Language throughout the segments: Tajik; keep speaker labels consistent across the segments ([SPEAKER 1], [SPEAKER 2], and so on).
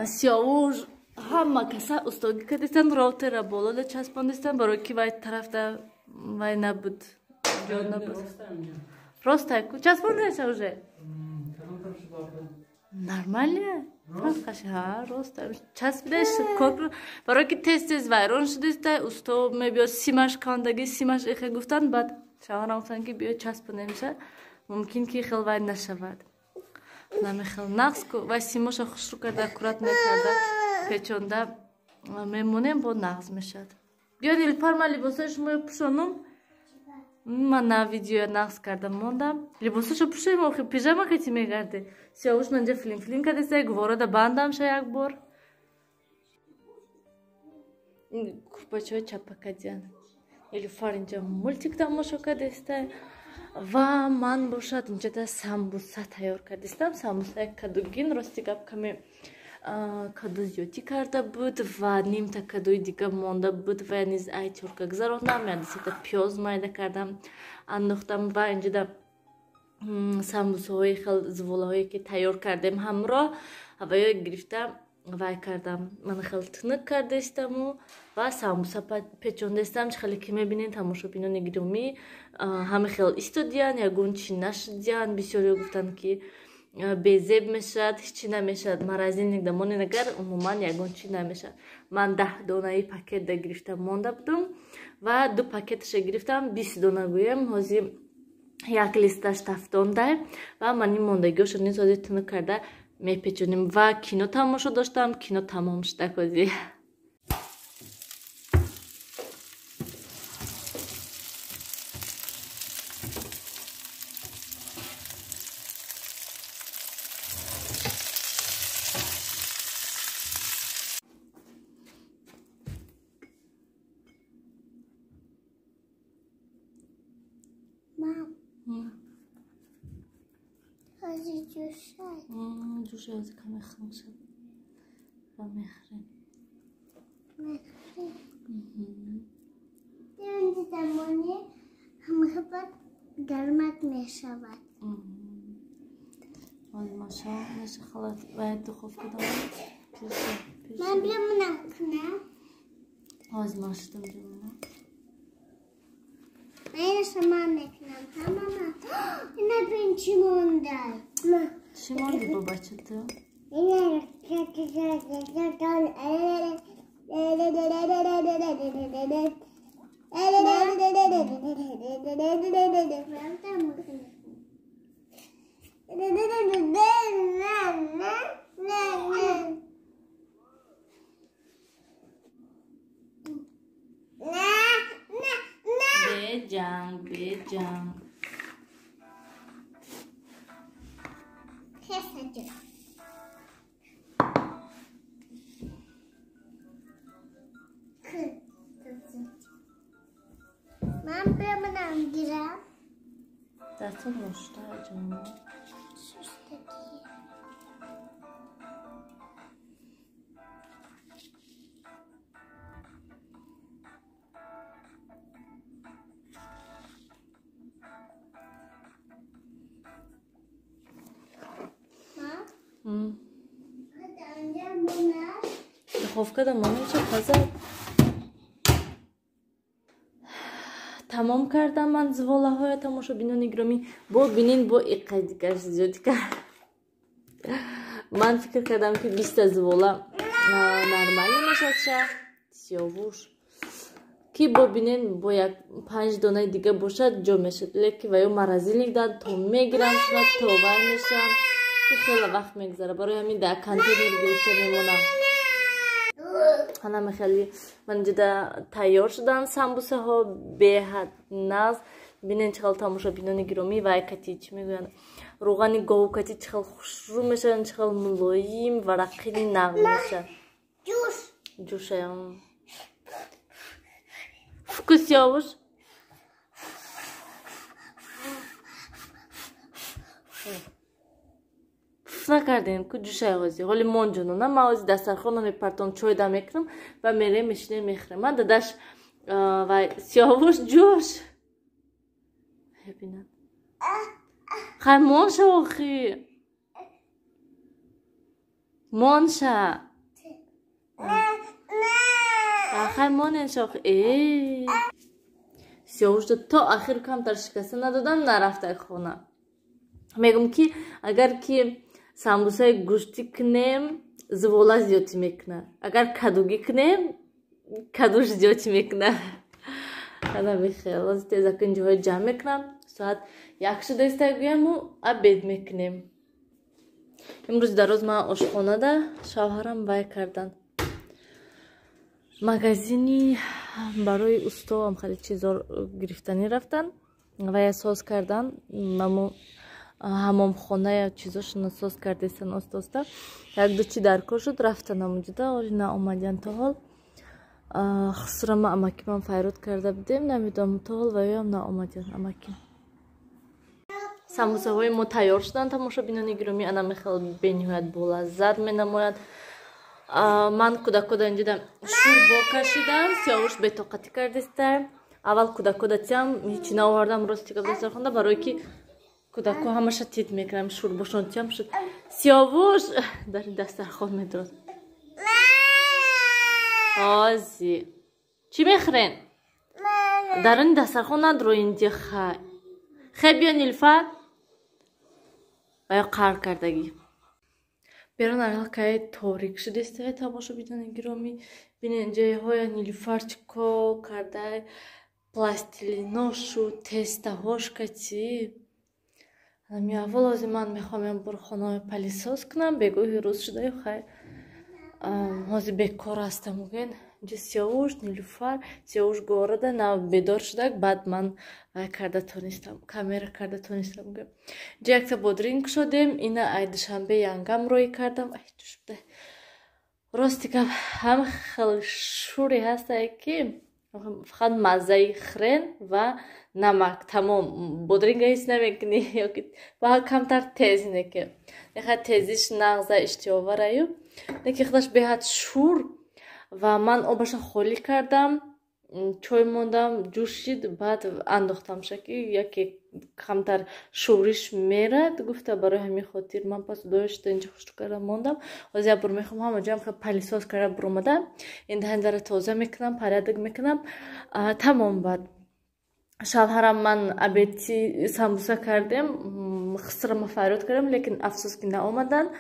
[SPEAKER 1] Сиёвуш ҳама каса устогӣ кардистанд, роутера болода часпондистанд, барои ки вай тарафда вай набуд, ҷо набуд. Роста ку часпондеша уже? Нормально? Фарқаш ҳа, роста. Часпидаш кор барои ки тез-тез вайрон шудиста, усто мебиёд симаш кандаги, симаш эхе гуфтанд, баъд шавҳарам гуфтанд ки биё часпонемша, мумкин ки хел вай нашавад. Намехел нақс ку вай симоша хушрӯ карда, аккурат мекарда, печонда мемонем, бо нағз мешавад. Биё Нилуфар, ман либосҳои шуморо пӯшонум. Ман на видео нағз карда мондам. Либосашо пӯшем, охи пижама кати мегарди. Сиёвуш манҷа филин-филин кардеста, гуворода бандамша як бор. Ин курпачаҳо чапакадиян. Нилуфар инҷа мультик тамошо кардеста. Ва ман бошад инҷода самбуса тайёр кардистам. Самбусаи кадугин, рости гап каме каду зиёдӣ карда буд ва нимта кадуи дига монда буд ва низ ай тёрка гузарондам, якдусета пиёз майда кардам, андохтам ва инҷода самбусаҳои хел зуволаҳое ки тайёр кардем ҳамроҳ ва ё гирифта вай кардам. Ман хел тунук кардаистаму ва самбуса печондаистам. Чӣ хеле ки мебинед, тамошобинони гиромӣ, ҳама хел истодиян, ягон чӣ нашудиян. Бисёриё гуфтанд ки безеб мешавад, ҳеч чӣ намешавад. Морозильник да монед агар, умуман ягон чӣ намешавад. Ман 10 донаи пакет да гирифта монда будум ва 2 пакеташа гирифтам, 20 дона гӯем. Ҳозир як листаш тафтондай ва ман ин мондагиҳошо низ ҳозир тунук карда мепечонем. Ва кино тамошо доштам, кино тамом шуда ҳозир.
[SPEAKER 2] Мам. ҳозир ҷӯшай.
[SPEAKER 1] Ҷӯшай, ҳозир каме хунук шуд ва мехӯрем.
[SPEAKER 2] Мехӯрем. Инҷа замони ҳамхабар гармак мешавад.
[SPEAKER 1] Ҳозир маша меша халат вай духовка дорам. Пирша, пирша.
[SPEAKER 2] Ман биёмунам кунам.
[SPEAKER 1] Ҳозир ман шудам биёмунам.
[SPEAKER 2] Ман инаша ман мекунам. Ҳа, мама? Ина бин чӣ мондай.
[SPEAKER 1] Чӣ монди бо бача ту? Беҷанг, беҷанг.
[SPEAKER 2] Ман биёмунам гирам.
[SPEAKER 1] Дастон ношта ҷон.
[SPEAKER 2] Шуштагӣ.
[SPEAKER 1] Духовка да монамша пазад. Тамом кардам ман зуволаҳоя, тамошобинони гиромӣ. Бо бинин, бо иқай дигар зиёдӣ кард. Ман фикр кардам ки 20 зувола нормально мешавад ша. Сиёвуш. Ки бо бинин, бо як 5 донаи дига бошад ҷо мешавад. Лекин ва ё морозильник дан то мегирам шуна, то вай мешавам. Ки хеле вақт мегузарад. Барои ҳамин дар контейнер гирифта мемонам. Ҳанаме хеле ман инҷода тайёр шудам самбусаҳо беҳад нағз. Бинен чӣ хел тамошобинони гиромӣ, вай кати чӣ мегӯянд, рӯғани гов кати чӣ хел хушрӯ мешаванд, чӣ хел мулоим ва рақини нағз мешаванд.
[SPEAKER 2] Ҷӯш.
[SPEAKER 1] Ҷӯшаям. Вкус Сиёвуш? Пуф накардем ку ҷӯшай ҳозир. Ҳоли мон ҷонона, ман ҳозир дастархона мепартом, чой дам мекунам ва мерем мешинем мехӯрем. Ман дадаш вай Сиёвуш ҷӯш. Бинам. Хай мон ша охи. Мон ша. Хай монен шох. Сиёвушда то ахир камтар шикаста надодам, нарафта хона. Мегум ки агар ки самбусаи гӯштӣ кунем, зувола зиёдтӣ мекунад. Агар кадугӣ кунем, кадуш зиёдтӣ мекунад. Ана мехел. Ҳозир тезак инҷоҳои ҷамъ мекунам. Соат 1 шуда иста гӯяму обед мекунем. Имрӯз дароз ман ошхонада шавҳарам вай кардан. Магазини барои устоам хеле чизо гирифтанӣ рафтан ва я соз кардан. Мамо ҳамомхона чизошона соз кардесан оста-оста. Як-ду чи дар кор шуд, рафтан ҳамонҷода, оли наомадян то ҳол. Хусрама амакимам файрод карда будем, намедонам то ҳол ваёам наомадян амаким. Самбусаҳои мо тайёр шуданд, тамошобинони гиромӣ, ана мехел бениҳоят болаззат менамояд. Ман кӯдакода инҷода шӯрбо кашидам, Сиёвуш бетоқатӣ кардиста. Аввал кӯдакода тиям ҳечи наовардам, рости гап дастархонда, барое ки кӯдако ҳамаша тит мекунам, шӯрбошон тиям шуд. Сиёвуш дар дастархон медорад. Ози чӣ мехӯрен? Даруни дастархон надро инҷа хай. Хе биё Нилфар. Ва ё қаҳр кардагӣ. Берун аллакай торик шудеста, тамошобинони гиромӣ. Бинед ҷойҳоя Нилуфар чӣ кор кардай, пластилиношу тестаҳош кати. Ами аввал ҳозир ман мехоҳам як бор хонаҳои пылесос кунам, бегоҳи рӯз шудаю хай. Ҳозир бекор ҳастам гӯен. Инҷа Сиёвуш, Нилуфар, Сиёвуш горада нав бедор шудак, баъд ман вай карда тонистам, камера карда тонистам гӯем. Инҷа якта бодринг кушодем, ина ай Душанбе янгам роӣ кардам. Ай чушбда. Рости гап ҳам хел шӯре ҳастае ки фақат маззаи хрен ва намак тамом. Бодринга ҳис намекунӣ ёки ва камтар тез неке. Неха тезиш нағза иштиҳовараю. Неки худаш беҳад шӯр ва ман обаша холӣ кардам, чой мондам, ҷӯшид, баъд андохтамша ки яке камтар шӯриш мерад гуфта, барои ҳамин хотир ман пас дошта инҷа хушк карда мондам. Ҳозир як бор мехоҳам ҳама ҷоам хел пылесос карда буромада, ин даҳандара тоза мекунам, порядок мекунам, тамом. Баъд шавҳарам ман обеди самбуса кардем, хусрама фарёд кардем, лекин афсӯс ки наомаданд.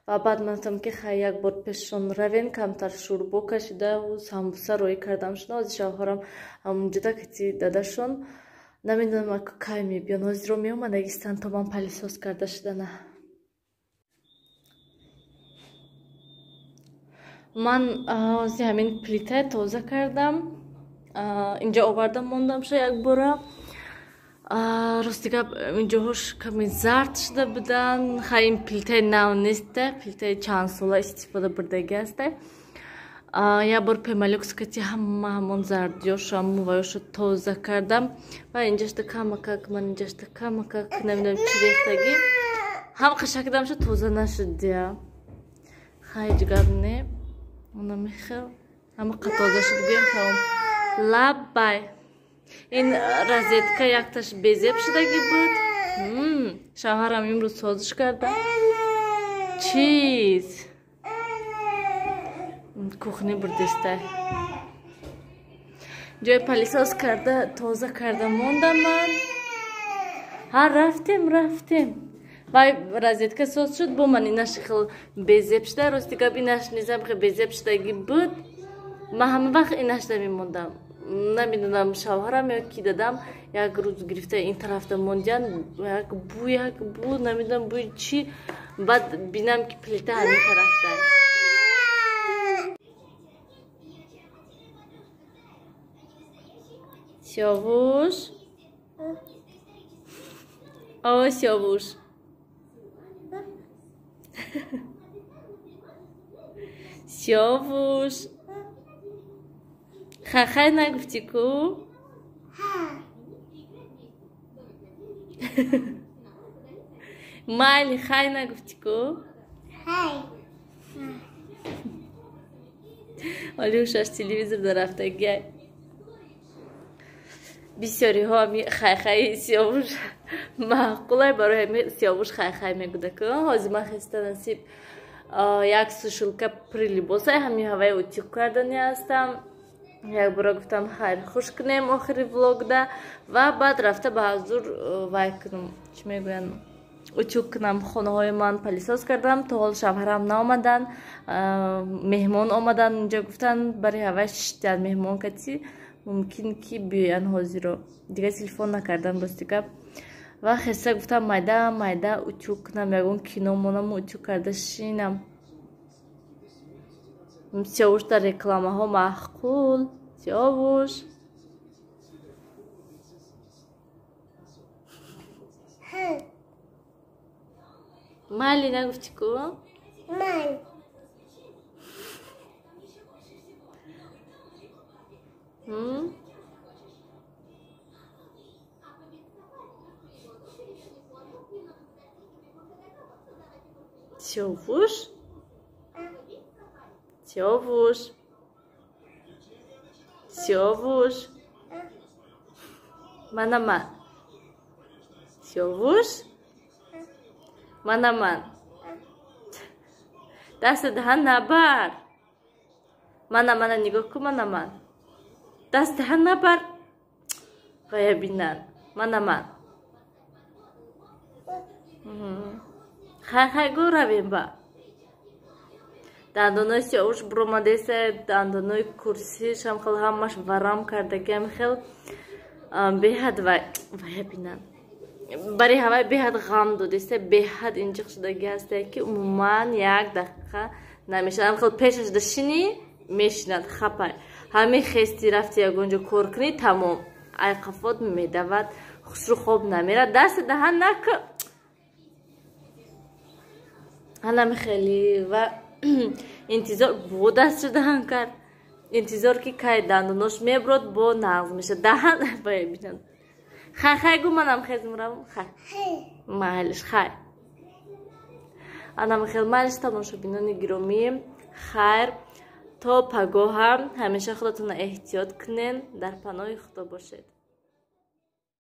[SPEAKER 1] Ва баъд ман гуфтам ки хай як бор пешшон равен, камтар шӯрбо кашидаву самбуса роӣ кардам шуда. Ҳозир шавҳарам ҳамонҷода кати дадашон, намедонам кай мебиён. Ҳозиро меомадагистанд то ман пылесос карда шудана. Ман ҳозир ҳамин плитая тоза кардам, инҷа овардам мондамша якбора. Рости гап инҷоҳош каме зард шуда буданд. Хай ин плитаи нав неста, плитаи чандсола истифода бурдагӣ аста. Як бор пемолюкс кати ҳама ҳамон зардиёшу ҳамон ваёшо тоза кардам ва инҷашта камакак, ман инҷашта камакак намедонам чӣ рехтагӣ, ҳам қашакдамша тоза нашуд дия. Хай ҳеҷ гап не, она мехел ҳама қа тоза шуд гӯем тамом. Лаббай. Ин розетка якташ безеб шудагӣ буд. Шавҳарам имрӯз созиш карда. Чиз кухни бурдеста. Ҷои пылесос карда тоза карда мондам ман. Ҳа рафтем, рафтем. Вай розетка соз шуд, бо ман инаш хел безеб шуда. Рости гап инаш низам хел безеб шудагӣ буд. Ман ҳама вақт инаш намемондам. Намедонам шавҳарам ё ки дадам як рӯз гирифта ин тарафта мондиян, як бу, як бу, намедонам бӯи чӣ. Баъд бинам ки плита ҳамин тарафта. Сиёвуш, о Сиёвуш, Сиёвуш, хай нагуфтӣ ку? Майли, хай нагуфтӣ ку? Оли ҳушаш телевизор дарафтагиай. Бисёриҳо ами хайхаи Сиёвуш маъқулай, барои ҳами Сиёвуш хайхай мегӯда ку. Ҳозир ман хеста насиб Як сушилка пури либоса ҳамин ҳаваи утюг кардани ҳастам. Як бора гуфтам хайр хуш кунем охири влогда ва баъд рафта ба ҳазур вай кунам, чӣ мегӯянд, утюг кунам хонаҳои ман. Пылесос кардам, то ҳол шавҳарам наомадан, меҳмон омадан инҷо, гуфтан бари ҳавай шиштиян меҳмон кати, мумкин ки биёян ҳозиро. Дигар телефон накардам, рости гап. Ва хеста гуфтам майда майда утюг кунам, ягон кино монаму утюг карда шинам. Сиёвуш дар рекламаҳо маъқул. Сиёвуш, майли нагуфтӣ ку?
[SPEAKER 2] Май.
[SPEAKER 1] Сиёвуш, Сиёвуш, Сиёвуш, мана ман. Сиёвуш, мана ман. Дасту даҳан набар. Мана мана нигоҳ кун, мана ман. Даст даҳан набар. Вая бинан. Мана ман. Хай хай гӯ, равем ба. Дандонои Сиёвуш буромадеса, дандонои курсишам хел ҳамаш варам кардагиам хел беҳад вая бинан. Бари ҳавай беҳад ғам додеста, беҳад инҷиқ шудаги ҳаста, ки умуман як дақиқа намешавад. Хел пешаш дашинӣ мешинад, хапай. Ҳамин хести рафти ягон ҷо кор кунӣ, тамом. Айқафот медавад, хушрӯ хоб намерад. Дасти даҳан наку. Ҳанами хеле ва интизор бо дастшо даҳан кард. Интизор ки кай дандонош мебурод, бо нағз мешад. Даҳан вая бинад. Хай хай гӯ, манам хезм равам. Хай. Майлиш, хай. Анам хел майлиш, тамошобинони гиромӣ. Хайр, то пагоҳам ҳамеша худатонро эҳтиёт кунен, дар паноҳи Худо бошед.